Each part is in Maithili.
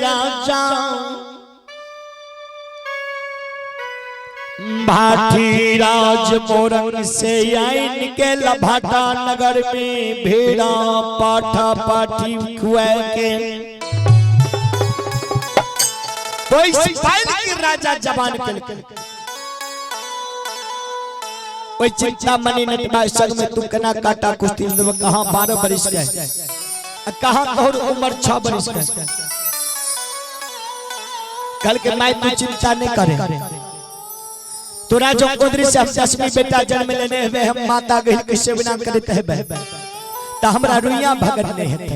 राजा भाटी राज मोरंग से आइन के लभाटा नगर में भेड़ा पाठा पाठी खुआ के तो इस फाइल के राजा जवान के ओई चिंतामणि नटबा संग में तू कना काटा कुश्ती कहां 12 बरिस के कहां तोहर उम्र 6 बरिस के। कल के माई तू चिंता नहीं करे, तोरा जो कोदरी से हम 10वीं बेटा जन्म लेने हुए हम माता गहिल के सेवना करते हैं त हमरा रुइया भगत नहीं हेते।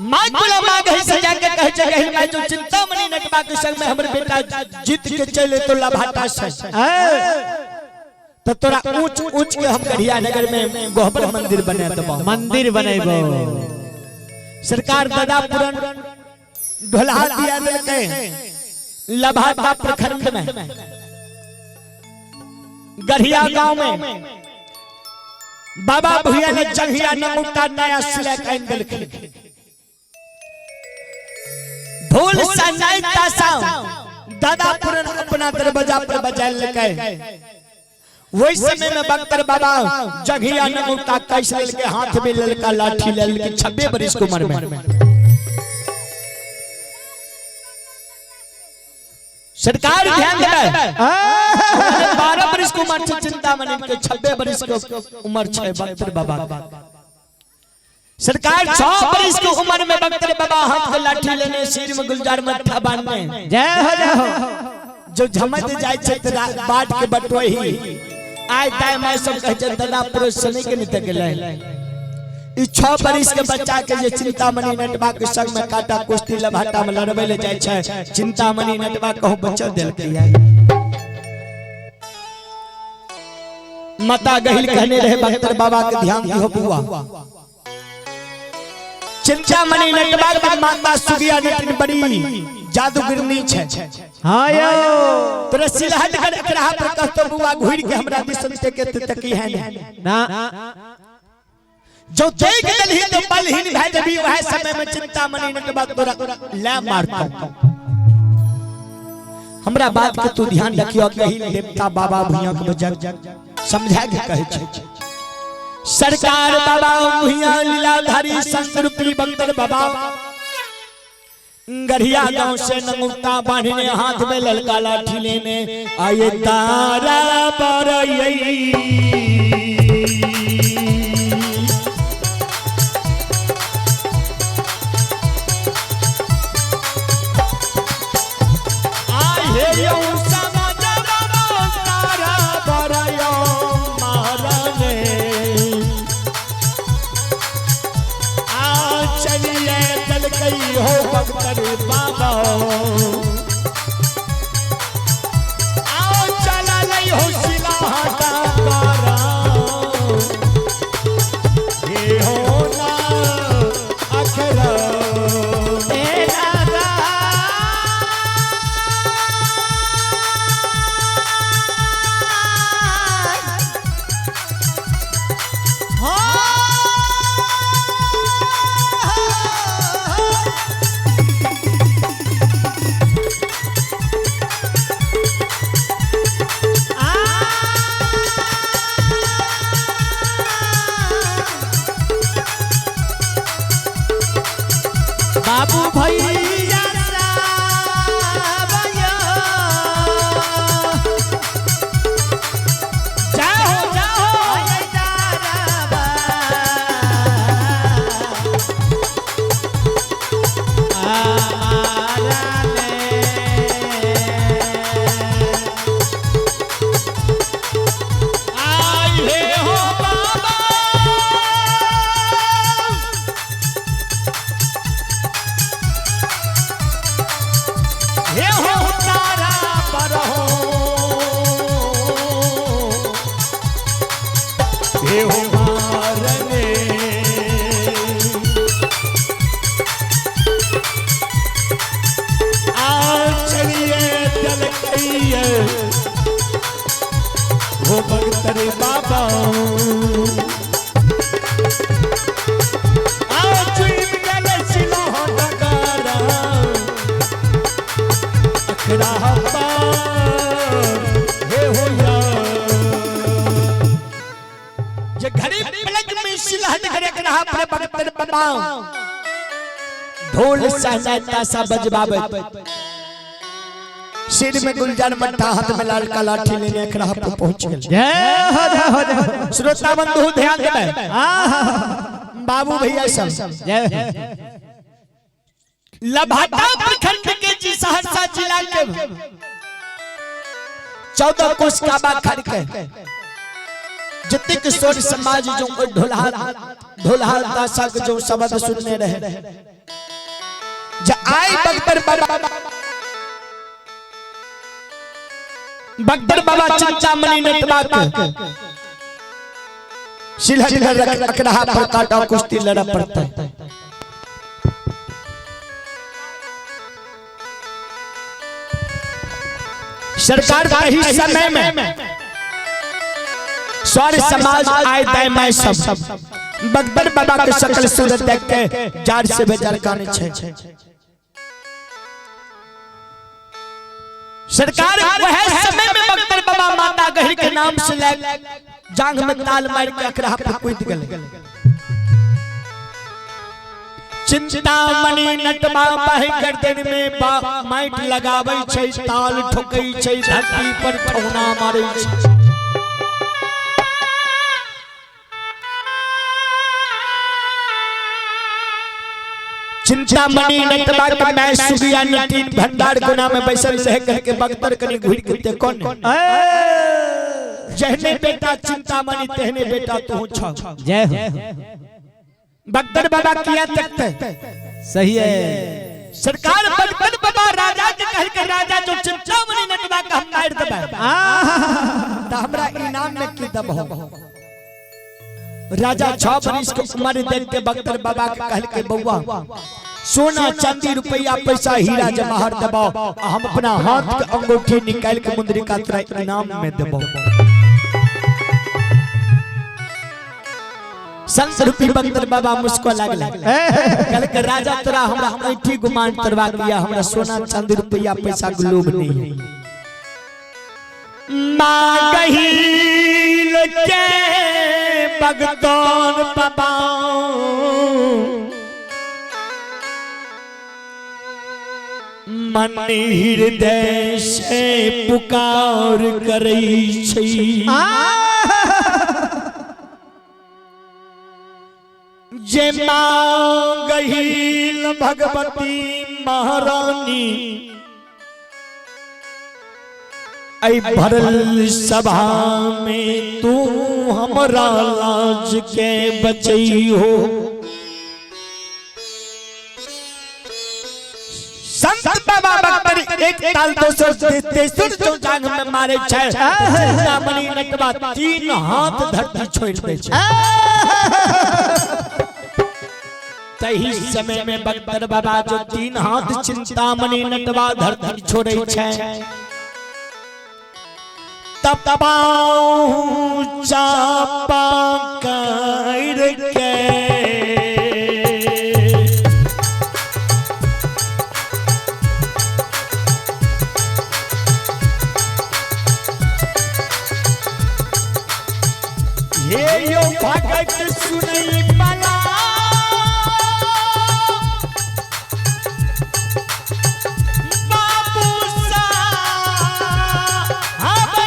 माई कुला मां गहिल से जाके कहे छै गहिल माई जो चिंतामणि नटबा के संग में हमर बेटा जीत के चले तो लभाटा से तो तोरा ऊंच ऊंच के हम गढ़िया नगर में गोहबर मंदिर बना देबो, मंदिर बनेबो। सरकार दादा पुरन ढोला दिया देलकै लभाटा प्रखंड में गढ़िया गांव में बाबा भैया ने जंघिया नमुटा नया सिलाई काइन देलखिन। धूल सनाई तासा दादा पुरन अपना दरवाजा पर बजाय लकै। वही समय में बख्तर बाबा जंघिया नमुटा कैसे ललके हाथ में ललका लाठी ललके 26 बरिस की उम्र में। सरकार ध्यान देबै 12 बरिस के उम्र छै चिंतामणि के, 26 बरिस के उम्र छै बख्तर बाबा। सरकार 6 बरिस के उम्र में बख्तर बाबा हाथ के लाठी लेने सिर में गुलजार मत्था बांधने जय हो जय हो जो झमत जाय छै त बाट के बटोही आय ताय my सब कहै छै दादा पुरुष से के नहीं गेलै। ई 6 बरिस के बच्चा के जे चिंतामणि नटबा के संग में काटा कुश्ती लभाटा में लड़बै ले जाय छै, चिंतामणि नटबा कहू बचल देलकै। माता गहिल कहने रहे बख्तर बाबा के ध्यान दिहो बुआ। चिंतामणि नटबा के माता सुगिया नटिन बड़ी जादूगिरनी छै। हां यो तोरा सिलहट कर एकरा पर कहतो बुआ घुर के हमरा दिसन से के तकी है ना जो देख दलही तो बलहीन भए जबी वह समय में चिंतामणि नटबा तोरा ले मारतो। हमरा बात के तू ध्यान रखियो कही देवता बाबा भुइया के बजग समझा के कहै छै। सरकार बाबा भुइया लीलाधारी संत रूपी बंदर बाबा गढ़िया गांव से नंगुता बांधने हाथ में ललका लाठी लेने आये तारा बरई हो बख्तर बाबा आओ चला लई हो सिलाहटा करा हे हो ना अखरा बाबू भैया जाओ जाओ आई हे हो बाबा हे हो तारा पर हो हे हो मारने आ चलिए चल कहिए हो भगत रे बाबा आ चुन गले सिलो डगारा। बाबा ढोल सहनाई ताशा बजबाबे, सिर में गुलजार मट्ठा, हाथ में लाल का लाठी लेने अखड़ा पर पहुंच गए। जय हो जय हो जय हो। श्रोता बंधु ध्यान देबै, बाबू भैया सब। जय हो। लभाटा प्रखंड के जी सहरसा जिला के 14 कोस काबा खड़ के जितने किशोर समाज जो ढोलहा ढोलहा ताशा के जो शब्द सुनने रहे, जे आए बगदर बाबा, बगदर बाबा चिंतामणि नटवा के सिलहट रख अकड़हा पर काटा कुश्ती लड़ा पड़ता है। सरकार ही समय में स्वर समाज आए दाएं मैं सब बगदर बाबा के शकल सूरत देख के जार से बेजार काने छे। सरकार वह समय में बगदर बाबा माता गहरी के नाम से ले जांग में ताल मार के अकरा पर कूद गए। चिंतामणि नटवा बाहि गर्दन में माइट लगाबै छै, ताल ठोकै छै, धरती पर ठौना मारै छै। चिंतामणि नटवा के मैं सुगिया नटीन भंडार कोना में बैसल रह करके बगतर कनी घुर के ते कौन जहने बेटा चिंतामणि तेहने बेटा तू छ। जय हो। बगदर बाबा किया तकते सही है। सरकार बगदर बाबा राजा के कह के राजा जो चिंतामणि नटवा के हम मार देबै त हमरा इनाम में की दबहो। राजा 6 बरिस के उम्र देख के बगदर बाबा के कह के बउआ सोना चांदी रुपया पैसा हीरा जवाहर दबाओ, हम अपना हाथ के अंगूठी निकाल के मुंदरी का तोरा इनाम में देबो। संत रूपी बगदर बाबा मुस्को लागल, कल के राजा तोरा हमरा ऐठी गुमान करवा दिया, हमरा सोना चांदी रुपया पैसा के लोभ नहीं। मां गहील के बगदर बाबा मन हृदय से पुकार करै छै, जे मां गहील भगवती महारानी ऐ भरल सभा में तू हमरा लाज के बचैहो। संत बाबा बगदर एक ताल दोसर तेसर जो जांग में मारे छै, चिंतामणि नटवा 3 हाथ धरती छोड़ दे छै। तही समय में बगदर बाबा जो 3 हाथ चिंतामणि नटवा धरती छोड़े छै, तब पाँव चापा कर के हे यो भगत सुनई बला बाबू साहब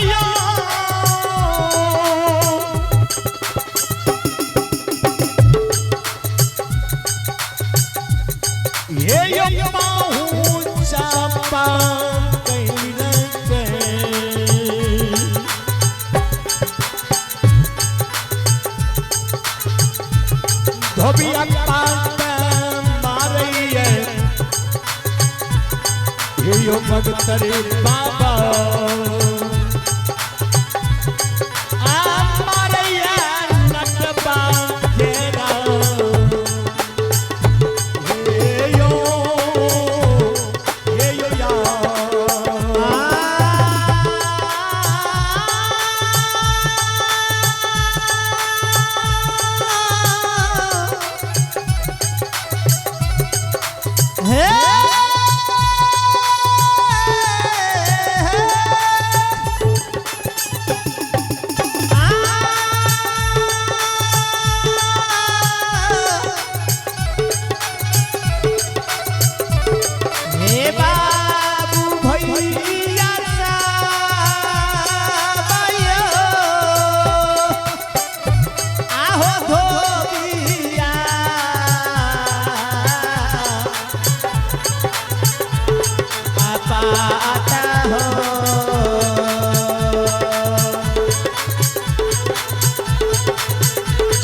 यो, हे यो पाहु चापा कैर के धोबिया पाट मारैये हे यो भगतरे बाबा आ मारैये नटबा घेरा हे यो या। हे माता हो।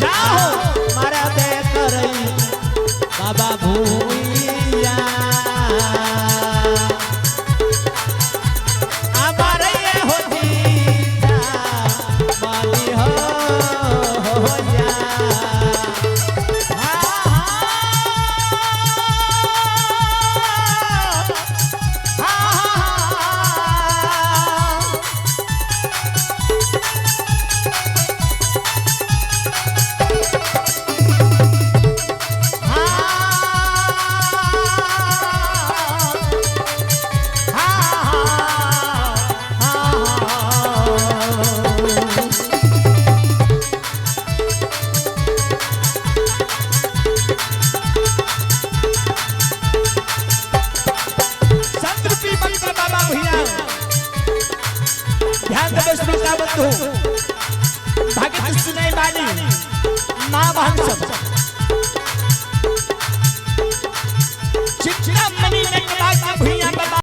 जाओ मरबे करई बाबा भूइया। हमारे ये हो जीता माली हो जा। संत रूपी मंत्र बाबा भैया ध्यान देवे श्रोता बंधु, भगत सुनाई वाली माँ बहन सब।